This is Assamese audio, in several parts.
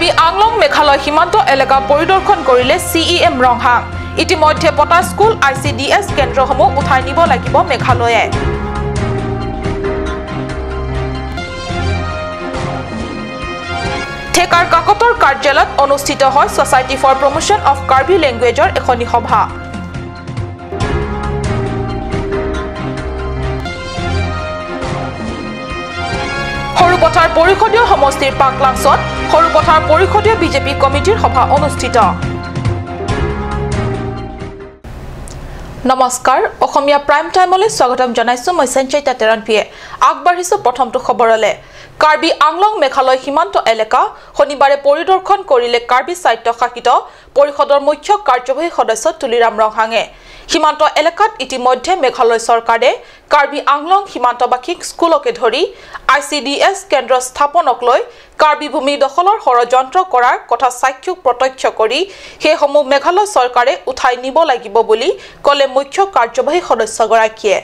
কাৰ্বি আংলং মেঘালয় সীমান্ত এলেকা পৰিদৰ্শন কৰিলে CEM Ronghang. ইতিমধ্যে পতা স্কুল ICDS কেন্দ্ৰসমূহ উঠাই নিব লাগিব মেঘালয়ে। ঠেকাৰ কাকতৰ কাৰ্যালয়ত অনুষ্ঠিত হয় society for promotion of Karbi লেংগুৱেজৰ এখনি সভা। সৰুপথাৰ পৰিষদীয় সমষ্টিৰ পাকলাংছত সৰুপথাৰ পৰিষদীয় বিজেপি কমিটিৰ সভা অনুষ্ঠিত। নমস্কাৰ, অসমীয়া প্ৰাইম টাইমলৈ স্বাগতম জনাইছো মই সঞ্চয়িতা তেৰণপিয়ে। আগবাঢ়িছো প্ৰথমটো খবৰলে। কাৰ্বি আংলং মেঘালয় সীমান্ত এলেকা শনিবাৰে পৰিদৰ্শন কৰিলে কাৰ্বি স্বায়ত্তশাসিত পৰিষদৰ মুখ্য কাৰ্যবাহী সদস্য তুলিৰাম ৰংহাঙে। সীমান্ত এলেকাত ইতিমধ্যে মেঘালয় চৰকাৰে কাৰ্বি আংলং সীমান্তবাসীক স্কুলকে ধৰি ICDS কেন্দ্ৰ স্থাপনক লৈ কাৰ্বি ভূমি দখলৰ ষড়যন্ত্ৰ কৰাৰ কথা চাক্ষুষ প্ৰত্যক্ষ কৰি সেইসমূহ মেঘালয় চৰকাৰে উঠাই নিব লাগিব বুলি ক'লে মুখ্য কাৰ্যবাহী সদস্যগৰাকীয়ে।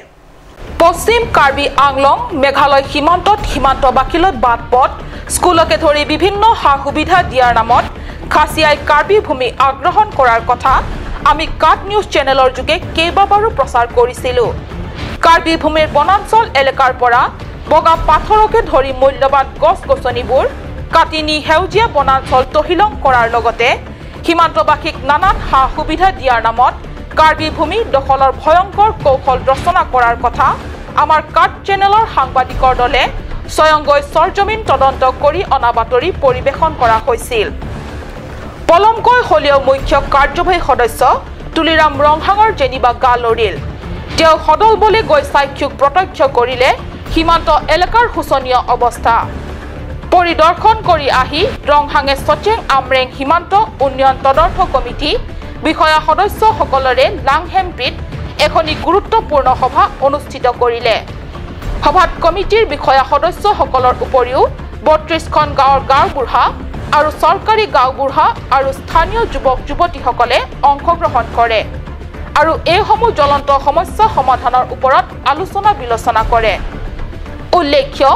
পশ্চিম কাৰ্বি আংলং মেঘালয় সীমান্তত সীমান্তবাসীলৈ বাট পথ স্কুলকে ধৰি বিভিন্ন সা সুবিধা দিয়াৰ নামত খাচিয়াই কাৰ্বি ভূমি আগ্ৰহণ কৰাৰ কথা আমি কাট নিউজ চেনেলৰ যোগে কেইবাবাৰো প্ৰচাৰ কৰিছিলোঁ। কাৰ্বি ভূমিৰ বনাঞ্চল এলেকাৰ পৰা বগা পাথৰকে ধৰি মূল্যৱান গছ গছনিবোৰ কাটি নি সেউজীয়া বনাঞ্চল তহিলং কৰাৰ লগতে সীমান্তবাসীক নানান সা সুবিধা দিয়াৰ নামত কাৰ্বি ভূমি দখলৰ ভয়ংকৰ কৌশল ৰচনা কৰাৰ কথা আমাৰ কাট চেনেলৰ সাংবাদিকৰ দলে স্বয়ংগৈ সৰজমিন তদন্ত কৰি অনা বাতৰি পৰিৱেশন কৰা হৈছিল। পলমকৈ হ'লেও মুখ্য কাৰ্যবাহী সদস্য তুলিৰাম ৰংহাঙৰ যেনিবা গা লৰিল। তেওঁ সদল বলে গৈ চাক্ষুষ প্ৰত্যক্ষ কৰিলে সীমান্ত এলেকাৰ শোচনীয় অৱস্থা। পৰিদৰ্শন কৰি আহি ৰংহাঙে সচেং আমৰেং সীমান্ত উন্নয়ন তদৰ্থ কমিটি বিষয়া সদস্যসকলৰে লাংহেমপিত এখনি গুৰুত্বপূৰ্ণ সভা অনুষ্ঠিত কৰিলে। সভাত কমিটিৰ বিষয়া সদস্যসকলৰ উপৰিও 32খন গাঁৱৰ গাঁওবুঢ়া আৰু চৰকাৰী গাঁওবুঢ়া আৰু স্থানীয় যুৱক যুৱতীসকলে অংশগ্ৰহণ কৰে আৰু এইসমূহ জ্বলন্ত সমস্যা সমাধানৰ ওপৰত আলোচনা বিলোচনা কৰে। উল্লেখ্য,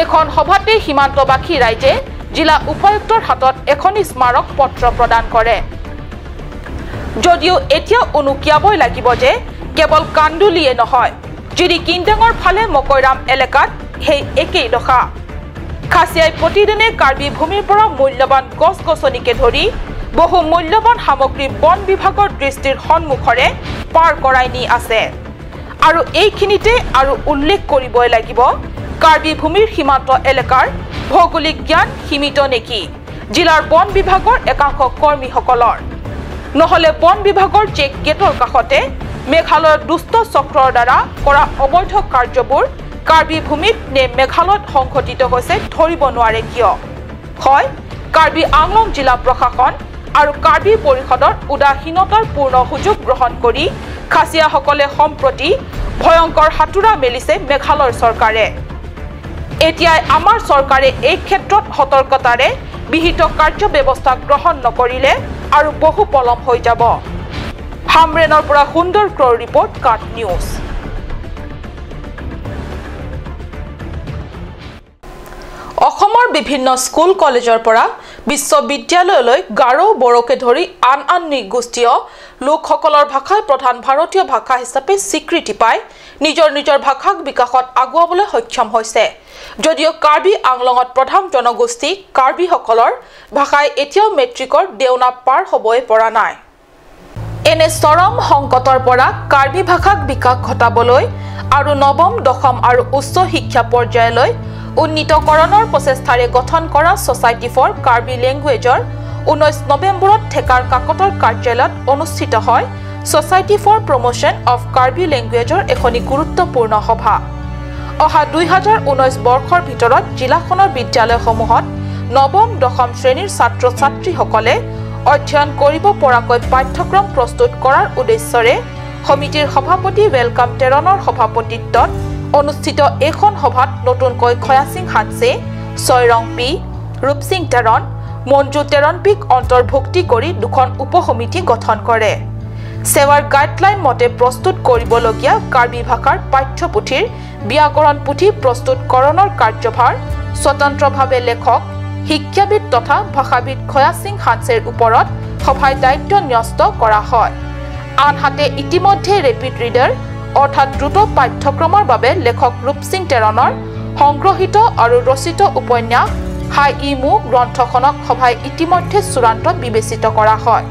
এইখন সভাতে সীমান্তবাসী ৰাইজে জিলা উপায়ুক্তৰ হাতত এখনি স্মাৰক পত্ৰ প্ৰদান কৰে। যদিও এতিয়া উনুকিয়াবই লাগিব যে কেৱল কান্দুলিয়ে নহয়, জিৰি কিন্দাঙৰ ফালে মকৈৰাম এলেকাত সেই একেই দশা। খাচিয়াই প্ৰতিদিনে কাৰ্বি ভূমিৰ পৰা মূল্যৱান গছ গছনিকে ধৰি বহু মূল্যৱান সামগ্ৰী বন বিভাগৰ দৃষ্টিৰ সন্মুখৰে পাৰ কৰাই নি আছে। আৰু এইখিনিতে আৰু উল্লেখ কৰিবই লাগিব, কাৰ্বি ভূমিৰ সীমান্ত এলেকাৰ ভৌগোলিক জ্ঞান সীমিত নেকি জিলাৰ বন বিভাগৰ একাংশ কৰ্মীসকলৰ? নহ'লে বন বিভাগৰ চেক গেটৰ কাষতে মেঘালয়ৰ দুষ্ট চক্ৰৰ দ্বাৰা কৰা অবৈধ কাৰ্যবোৰ কাৰ্বি ভূমিত নে মেঘালয়ত সংঘটিত হৈছে ধৰিব নোৱাৰে কিয়? হয়, কাৰ্বি আংলং জিলা প্ৰশাসন আৰু কাৰ্বি পৰিষদৰ উদাসীনতাৰ পূৰ্ণ সুযোগ গ্ৰহণ কৰি খাচিয়াসকলে সম্প্ৰতি ভয়ংকৰ হাতোৰা মেলিছে মেঘালয়ৰ চৰকাৰে। এতিয়াই আমাৰ চৰকাৰে এই ক্ষেত্ৰত সতৰ্কতাৰে বিহিত কাৰ্য ব্যৱস্থা গ্ৰহণ নকৰিলে আৰু বহু পলম হৈ যাব। হামৰেনৰ পৰা সুন্দৰ ক্ৰৰ ৰিপৰ্ট, কাট নিউজ। অসমৰ বিভিন্ন স্কুল কলেজৰ পৰা বিশ্ববিদ্যালয়লৈ গাৰো বড়োকে ধৰি আন আন নৃগোষ্ঠীয় লোকসকলৰ ভাষাই প্ৰধান ভাৰতীয় ভাষা হিচাপে স্বীকৃতি পাই নিজৰ নিজৰ ভাষাক বিকাশত আগুৱাবলৈ সক্ষম হৈছে। যদিও কাৰ্বি আংলঙত প্ৰধান জনগোষ্ঠী কাৰ্বিসকলৰ ভাষাই এতিয়াও মেট্ৰিকৰ দেওনা পাৰ হ'বই পৰা নাই। এনে চৰম সংকটৰ পৰা কাৰ্বি ভাষাক বিকাশ ঘটাবলৈ আৰু নৱম, দশম আৰু উচ্চ শিক্ষা পৰ্যায়লৈ উন্নীতকৰণৰ প্ৰচেষ্টাৰে গঠন কৰা ছ'চাইটি ফৰ কাৰ্বি লেংগুৱেজৰ 19 নৱেম্বৰত ঠেকাৰ কাকতৰ কাৰ্যালয়ত অনুষ্ঠিত হয় society for promotion of Karbi লেংগুৱেজৰ এখনি গুৰুত্বপূৰ্ণ সভা। অহা 2019 বৰ্ষৰ ভিতৰত জিলাখনৰ বিদ্যালয়সমূহত নৱম, দশম শ্ৰেণীৰ ছাত্ৰ ছাত্ৰীসকলে অধ্যয়ন কৰিব পৰাকৈ পাঠ্যক্ৰম প্ৰস্তুত কৰাৰ উদ্দেশ্যৰে সমিতিৰ সভাপতি welcome টেৰণৰ সভাপতিত্বত অনুষ্ঠিত এইখন সভাত নতুনকৈ খয়াসিং হানছে, ছয়ৰং পি, ৰূপসিং টেৰণ, মঞ্জু টেৰণপিক অন্তৰ্ভুক্তি কৰি দুখন উপসমিতি গঠন কৰে। সেৱাৰ গাইডলাইন মতে প্ৰস্তুত কৰিবলগীয়া কাৰ্বি ভাষাৰ পাঠ্যপুথিৰ ব্যাকৰণ পুথি প্ৰস্তুতকৰণৰ কাৰ্যভাৰ স্বতন্ত্ৰভাৱে লেখক শিক্ষাবিদ তথা ভাষাবিদ খয়াসিং হানছেৰ ওপৰত সভাই দায়িত্ব ন্যস্ত কৰা হয়। আনহাতে ইতিমধ্যে ৰেপিড ৰিডাৰ অৰ্থাৎ দ্ৰুত পাঠ্যক্ৰমৰ বাবে লেখক ৰূপসিং টেৰণৰ সংগ্ৰহিত আৰু ৰচিত উপন্যাস হাই ইমু গ্ৰন্থখনক সভাই ইতিমধ্যে চূড়ান্ত বিবেচিত কৰা হয়।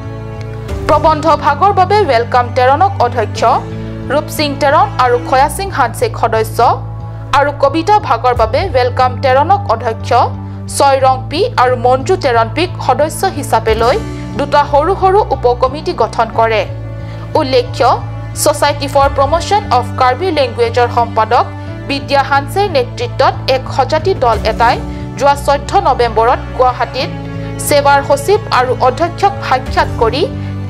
প্ৰবন্ধ ভাগৰ বাবে welcome টেৰণক অধ্যক্ষ, ৰূপসিং টেৰণ আৰু খয়াসিং হানছেক সদস্য আৰু কবিতা ভাগৰ বাবে welcome টেৰণক অধ্যক্ষ, ছয়ৰংপি আৰু মঞ্জু টেৰণপিক সদস্য হিচাপে লৈ দুটা সৰু সৰু উপ কমিটি গঠন কৰে। উল্লেখ্য, society for promotion of Karbi লেংগুৱেজৰ সম্পাদক বিদ্যা হানছেৰ নেতৃত্বত এক সজাতি দল এটাই যোৱা 14 নৱেম্বৰত গুৱাহাটীত সেৱাৰ সচিব আৰু অধ্যক্ষক সাক্ষাৎ কৰি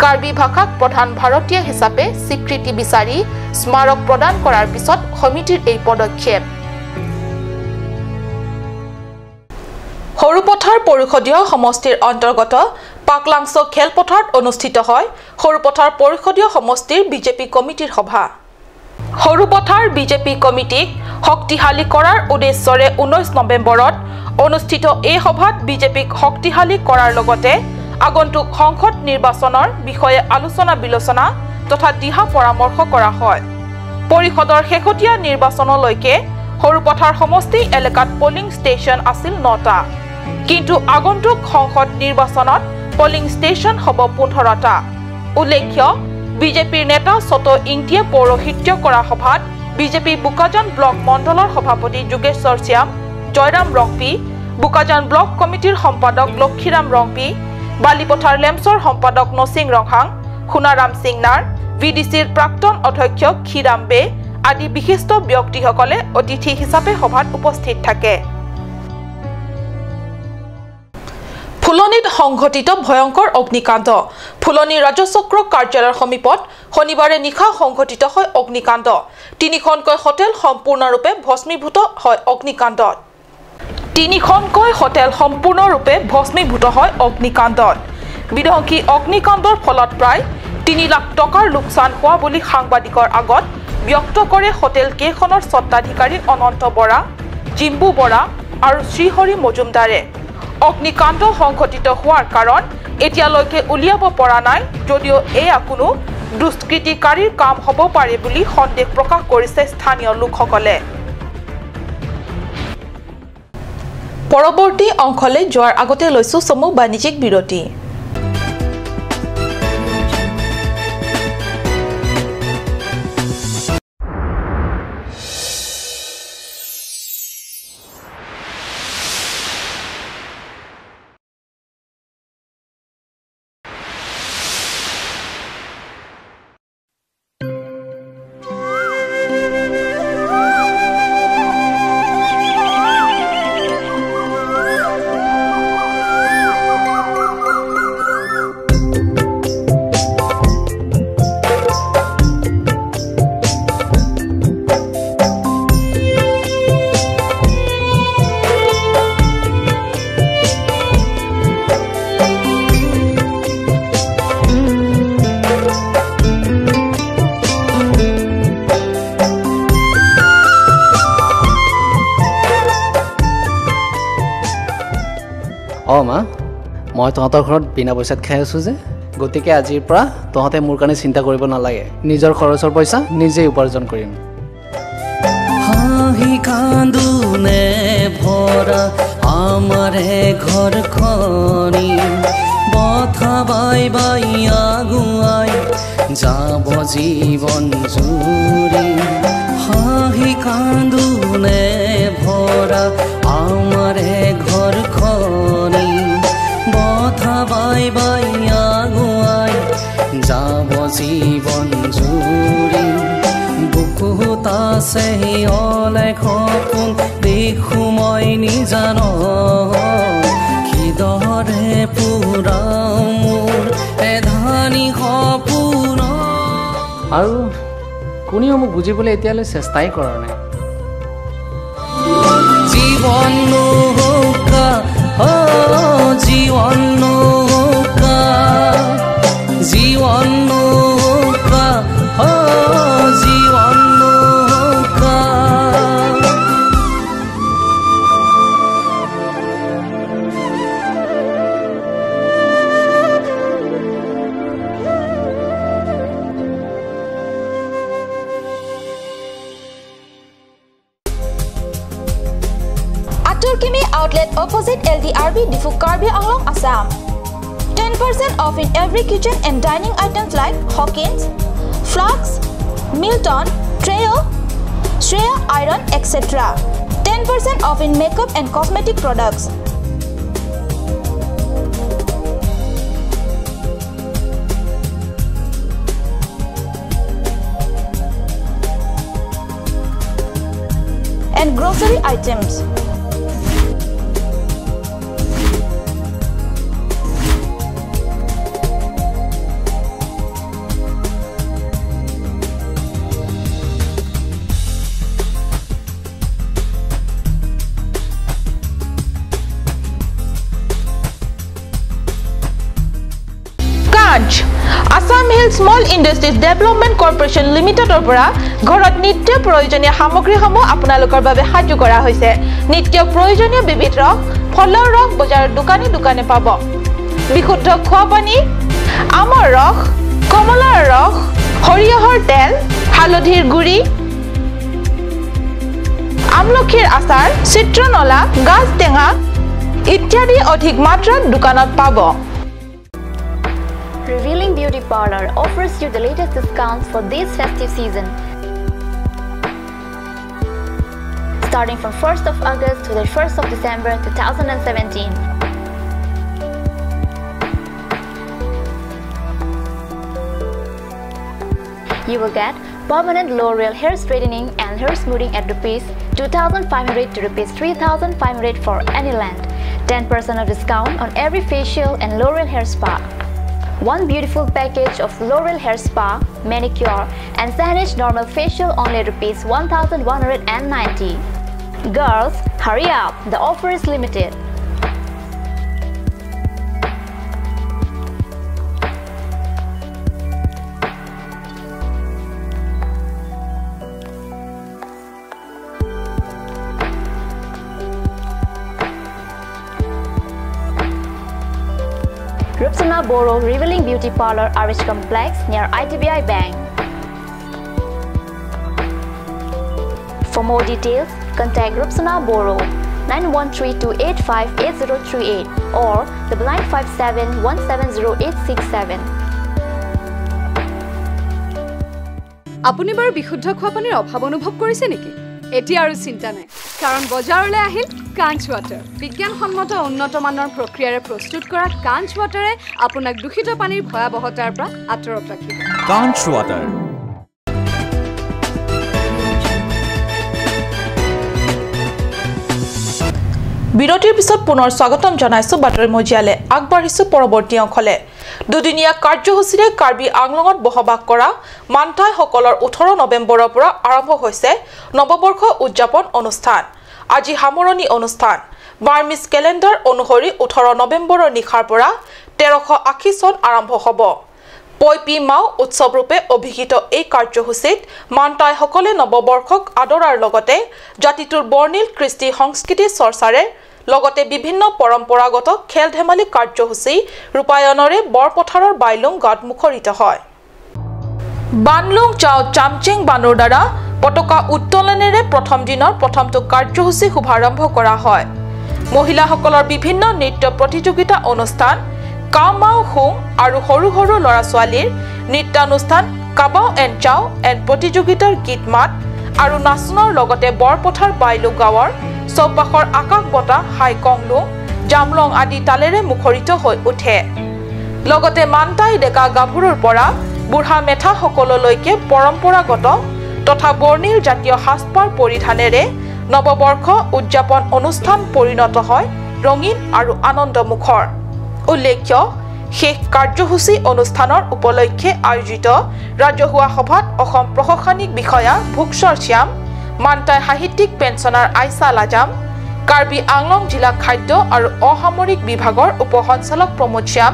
কাৰ্বি ভাষাক প্ৰধান ভাৰতীয় হিচাপে স্বীকৃতি বিচাৰি স্মাৰক প্ৰদান কৰাৰ পিছত সমিতিৰ এই পদক্ষেপ। সৰুপথাৰ পৰিষদীয় সমষ্টিৰ অন্তৰ্গত পাকলাংছ খেলপথাৰত অনুষ্ঠিত হয় সৰুপথাৰ পৰিষদীয় সমষ্টিৰ বিজেপি কমিটিৰ সভা। সৰুপথাৰ বিজেপি কমিটিক শক্তিশালী কৰাৰ উদ্দেশ্যৰে 19 নৱেম্বৰত অনুষ্ঠিত এই সভাত বিজেপিক শক্তিশালী কৰাৰ লগতে আগন্তুক সংসদ নিৰ্বাচনৰ বিষয়ে আলোচনা বিলোচনা তথা দিহা পৰামৰ্শ কৰা হয়। পৰিষদৰ শেহতীয়া নিৰ্বাচনলৈকে সৰুপথাৰ সমষ্টি এলেকাত পলিং ষ্টেচন আছিল 9টা, কিন্তু আগন্তুক সংসদ নিৰ্বাচনত পলিং ষ্টেচন হ'ব 15টা। উল্লেখ্য, বিজেপিৰ নেতা চত ইংটিয়ে পৌৰোহিত্য কৰা সভাত বিজেপি বোকাজান ব্লক মণ্ডলৰ সভাপতি যোগেশ্বৰ শ্যাম, জয়ৰাম ৰংপি, বোকাজান ব্লক কমিটিৰ সম্পাদক লক্ষীৰাম ৰংপি, বালিপথাৰ লেমছৰ সম্পাদক নচিং ৰংহাং, সোণাৰাম সিংনাৰ, ভি ডি চিৰ প্ৰাক্তন অধ্যক্ষ ক্ষীৰাম বে আদি বিশিষ্ট ব্যক্তিসকলে অতিথি হিচাপে সভাত উপস্থিত থাকে। ফুলনিত সংঘটিত ভয়ংকৰ অগ্নিকাণ্ড। ফুলনি ৰাজচক্ৰ কাৰ্যালয়ৰ সমীপত শনিবাৰে নিশা সংঘটিত হয় অগ্নিকাণ্ড। তিনিখনকৈ হোটেল সম্পূৰ্ণৰূপে ভস্মীভূত হয় অগ্নিকাণ্ডত। তিনিখনকৈ হোটেল সম্পূৰ্ণৰূপে ভস্মীভূত হয় অগ্নিকাণ্ডত। বিধ্বংসী অগ্নিকাণ্ডৰ ফলত প্ৰায় 3 লাখ টকাৰ লোকচান হোৱা বুলি সাংবাদিকৰ আগত ব্যক্ত কৰে হোটেল কেইখনৰ স্বত্বাধিকাৰী অনন্ত বৰা, জিম্বু বৰা আৰু শ্ৰীহৰি মজুমদাৰে। অগ্নিকাণ্ড সংঘটিত হোৱাৰ কাৰণ এতিয়ালৈকে উলিয়াব পৰা নাই যদিও এয়া কোনো দুষ্কৃতিকাৰীৰ কাম হ'ব পাৰে বুলি সন্দেহ প্ৰকাশ কৰিছে স্থানীয় লোকসকলে। পৰৱৰ্তী অংশলৈ যোৱাৰ আগতে লৈছো চমু বাণিজ্যিক বিৰতি। মা, মই তহঁতৰ ঘৰত বিনা পইচাত খাই আছোঁ যে, গতিকে আজিৰ পৰা তহঁতে মোৰ কাৰণে চিন্তা কৰিব নালাগে। নিজৰ খৰচৰ পইচা নিজেই উপাৰ্জন কৰিম। হাঁহি কান্দোনে ভৰা আমাৰে ঘৰখনি, বথা বাই বাই আগুৱাই যাব জীৱন জুৰি। হাঁহি কান্দোনে ভৰা আমাৰে ঘৰখনি, বথা বাই বাই আগুৱাই যাব জীৱন জুৰি। বুকুত আছে অলেখ সপোন দেখো মই নিজান, কিদৰে পুৰাও মোৰ এধানি সপোন। আৰু কোনেও মোক বুজিবলৈ এতিয়ালৈ চেষ্টাই কৰা নাই। জীৱন নৌকা, অ জীৱন নৌকা, জীৱন নৌকা, অ জীৱন নৌকা। Turkimi outlet opposite LDRB Diphu Karbi Anglong, Assam. 10% off in every kitchen and dining items like Hawkins, Flux, Milton, Treo, Shreya Iron, etc. 10% off in makeup and cosmetic products. And grocery items. Assam Hill Small Industries Development Corporation লিমিটেডৰ পৰা ঘৰত নিত্য প্ৰয়োজনীয় সামগ্ৰীসমূহ আপোনালোকৰ বাবে সাজু কৰা হৈছে। নিত্য প্ৰয়োজনীয় বিবিধ ৰস, ফলৰ ৰস বজাৰৰ দোকানে দোকানে পাব। বিশুদ্ধ খোৱা পানী, আমৰ ৰস, কমলাৰ ৰস, সৰিয়হৰ তেল, হালধিৰ গুড়ি, আমলখিৰ আচাৰ, চিত্ৰনলা, গাজ টেঙা ইত্যাদি অধিক মাত্ৰাত দোকানত পাব। Revealing Beauty Parlor offers you the latest discounts for this festive season. Starting from 1st of August to the 1st of December 2017. You will get permanent L'Oreal hair straightening and hair smoothing at rupees 2,500 to rupees 3,500 for any length. 10% of discount on every facial and L'Oreal hair spa. One beautiful package of L'Oreal hair spa, manicure and Sandwich normal facial only rupees 1,190. Girls, hurry up, the offer is limited. Rupsana Boro, Revealing Beauty Parlor, RH Complex near IDBI Bank. For more details, contact Rupsana Boro 9132858038 or 9957170867. আপুনি বাৰু বিশুদ্ধ খোৱা পানীৰ অভাৱ অনুভৱ কৰিছে নেকি? এতিয়া আৰু চিন্তা নাই, কাৰণ বজাৰলৈ আহিল কাঞ্চ ৱাটাৰ। বিজ্ঞানসন্মত উন্নত মানৰ প্ৰক্ৰিয়াৰে প্ৰস্তুত কৰা কাঞ্চ ৱাটাৰে আপোনাক দূষিত পানীৰ ভয়াৱহতাৰ পৰা আঁতৰত ৰাখিব। কাঞ্চ ৱাটাৰ। বিৰতিৰ পিছত পুনৰ স্বাগতম জনাইছো বাতৰি মজিয়ালে। আগবাঢ়িছো পৰৱৰ্তী অংশলে। দুদিনীয়া কাৰ্যসূচীৰে কাৰ্বি আংলঙত বসবাস কৰা মান্থাইসকলৰ 18 নৱেম্বৰৰ পৰা আৰম্ভ হৈছে নৱবৰ্ষ উদযাপন অনুষ্ঠান। আজি সামৰণি অনুষ্ঠান। বাৰ্মিজ কেলেণ্ডাৰ অনুসৰি 18 নৱেম্বৰৰ নিশাৰ পৰা 1380 চন আৰম্ভ হ'ব। পৈপি মাও উৎসৱৰূপে অভিহিত এই কাৰ্যসূচীত মান্তাইসকলে নৱবৰ্ষক আদৰাৰ লগতে জাতিটোৰ বৰ্ণিল কৃষ্টি সংস্কৃতি চৰ্চাৰে লগতে বিভিন্ন পৰম্পৰাগত খেল ধেমালি কাৰ্যসূচী ৰূপায়ণৰে বৰপথাৰৰ বাইলুং গাঁত মুখৰিত হয়। বানলুং চাও চামচেং বানুৰ দ্বাৰা পতাকা উত্তোলনেৰে প্ৰথম দিনৰ প্ৰথমটো কাৰ্যসূচী শুভাৰম্ভ কৰা হয়। মহিলাসকলৰ বিভিন্ন নৃত্য প্ৰতিযোগিতা অনুষ্ঠান, কামাও হুং আৰু সৰু সৰু ল'ৰা ছোৱালীৰ নৃত্যানুষ্ঠান কাবাও এণ্ড চাও এণ্ড প্ৰতিযোগিতাৰ গীত মাত আৰু নাচনৰ লগতে বৰপথাৰ বাইলু গাঁৱৰ চৌপাশৰ আকাশ বতাহ হাইকংলুং জামলং আদি তালেৰে মুখৰিত হৈ উঠে। লগতে মান্তাই ডেকা গাভৰুৰ পৰা বুঢ়া মেথাসকললৈকে পৰম্পৰাগত তথা বৰ্ণিল জাতীয় সাজপাৰ পৰিধানেৰে নৱবৰ্ষ উদযাপন অনুষ্ঠান পৰিণত হয় ৰঙীন আৰু আনন্দমুখৰ। উল্লেখ্য, শেষ কাৰ্যসূচী অনুষ্ঠানৰ উপলক্ষে আয়োজিত ৰাজহুৱা সভাত অসম প্ৰশাসনিক বিষয়া ভোগশ্বৰ শ্যাম, মান্তাই সাহিত্যিক পেঞ্চনাৰ আইচা লাজাম, কাৰ্বি আংলং জিলা খাদ্য আৰু অসামৰিক বিভাগৰ উপ সঞ্চালক প্ৰমোদ শ্যাম,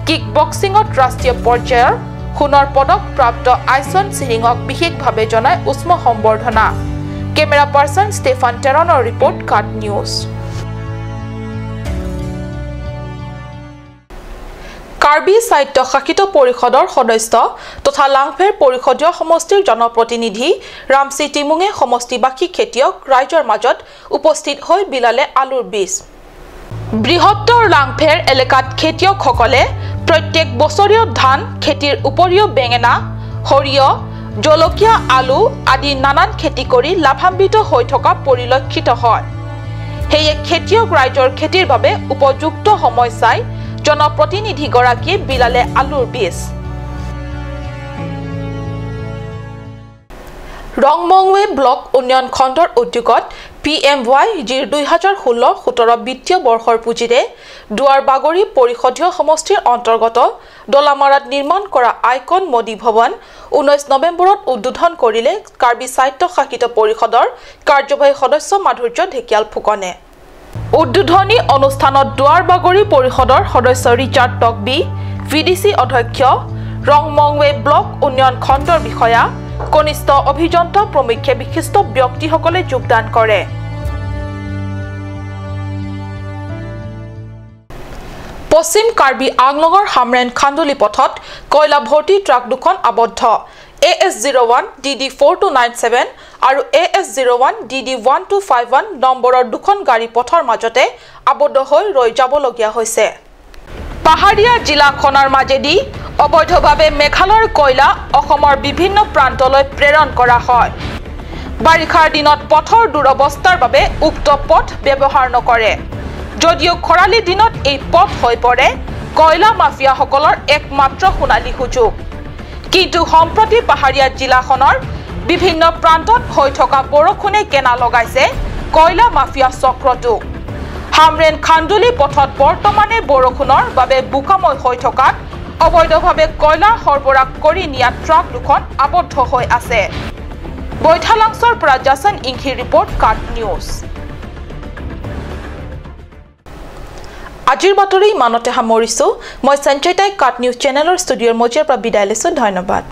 কিক বক্সিঙত ৰাষ্ট্ৰীয় পৰ্যায়ৰ সোণৰ পদক প্ৰাপ্ত আইচন চিৰিঙক বিশেষভাৱে জনায় উষ্ম সম্বৰ্ধনা। কেমেৰা পাৰ্চন ষ্টেফান টেৰণৰ ৰিপৰ্ট, কাট নিউজ। কাৰ্বি স্বায়ত্তশাসিত পৰিষদৰ সদস্য তথা লাংফেৰ পৰিষদীয় সমষ্টিৰ জনপ্ৰতিনিধি ৰামচি টিমুঙে সমষ্টিবাসী খেতিয়ক ৰাইজৰ মাজত উপস্থিত হৈ বিলালে আলুৰ বীজ। বৃহত্তৰ লাংফেৰ এলেকাত খেতিয়কসকলে প্ৰত্যেক বছৰীয় ধান খেতিৰ উপৰিও বেঙেনা, সৰিয়হ, জলকীয়া, আলু আদি নানান খেতি কৰি লাভান্বিত হৈ থকা পৰিলক্ষিত হয়। সেয়ে খেতিয়ক ৰাইজৰ খেতিৰ বাবে উপযুক্ত সময় চাই জনপ্ৰতিনিধিগৰাকীয়ে বিলালে আলুৰ বীজ। ৰংমংৱে ব্লক উন্নয়ন খণ্ডৰ উদ্যোগত PMY জিৰ 2016-17 বিত্তীয় বৰ্ষৰ পুঁজিৰে দুৱাৰবাগৰি পৰিষদীয় সমষ্টিৰ অন্তৰ্গত দলামাৰাত নিৰ্মাণ কৰা আইকন মোদী ভৱন 19 নৱেম্বৰত উদ্বোধন কৰিলে কাৰ্বি স্বায়ত্তশাসিত পৰিষদৰ কাৰ্যবাহী সদস্য মাধুৰ্য ঢেকিয়াল ফুকনে। উদ্বোধনী অনুষ্ঠানত দুৱাৰবাগৰি পৰিষদৰ সদস্য ৰিচাৰ্ড টকবি, VDC অধ্যক্ষ, ৰংমংৱে ব্লক উন্নয়ন খণ্ডৰ বিষয়া, কনিষ্ঠ অভিযন্তা প্ৰমুখ্যে বিশিষ্ট ব্যক্তিসকলে যোগদান কৰে। পশ্চিম কাৰ্বি আংলঙৰ হামৰেন খান্দুলি পথত কয়লা ভৰ্তি ট্ৰাক দুখন আবদ্ধ। AS01 DD 4297 আৰু AS01 DD 1251 নম্বৰৰ দুখন গাড়ী পথৰ মাজতে আবদ্ধ হৈ ৰৈ যাবলগীয়া হৈছে। পাহাৰীয়া জিলাখনৰ মাজেদি অবৈধভাৱে মেঘালয়ৰ কয়লা অসমৰ বিভিন্ন প্ৰান্তলৈ প্ৰেৰণ কৰা হয়। বাৰিষাৰ দিনত পথৰ দুৰৱস্থাৰ বাবে উক্ত পথ ব্যৱহাৰ নকৰে যদিও খৰালি দিনত এই পথ হৈ পৰে কয়লা মাফিয়াসকলৰ একমাত্ৰ সোণালী সুযোগ। কিন্তু সম্প্ৰতি পাহাৰীয়া জিলাখনৰ বিভিন্ন প্ৰান্তত হৈ থকা বৰষুণে কেনা লগাইছে কয়লা মাফিয়া চক্ৰটো। হামৰেন খান্দুলি পথত বৰ্তমানে বৰষুণৰ বাবে বোকাময় হৈ থকাত অবৈধভাৱে কয়লা সৰবৰাহ কৰি নিয়া ট্ৰাক দুখন আবদ্ধ হৈ আছে। বৈঠালাংছৰ পৰা জাছন ইংখিৰ ৰিপৰ্ট, কাট নিউজ। আজিৰ বাতৰি ইমানতে সামৰিছো। মই সঞ্চয়তাই কাট নিউজ চেনেলৰ ষ্টুডিঅ'ৰ মজিয়াৰ পৰা বিদায় লৈছো। ধন্যবাদ।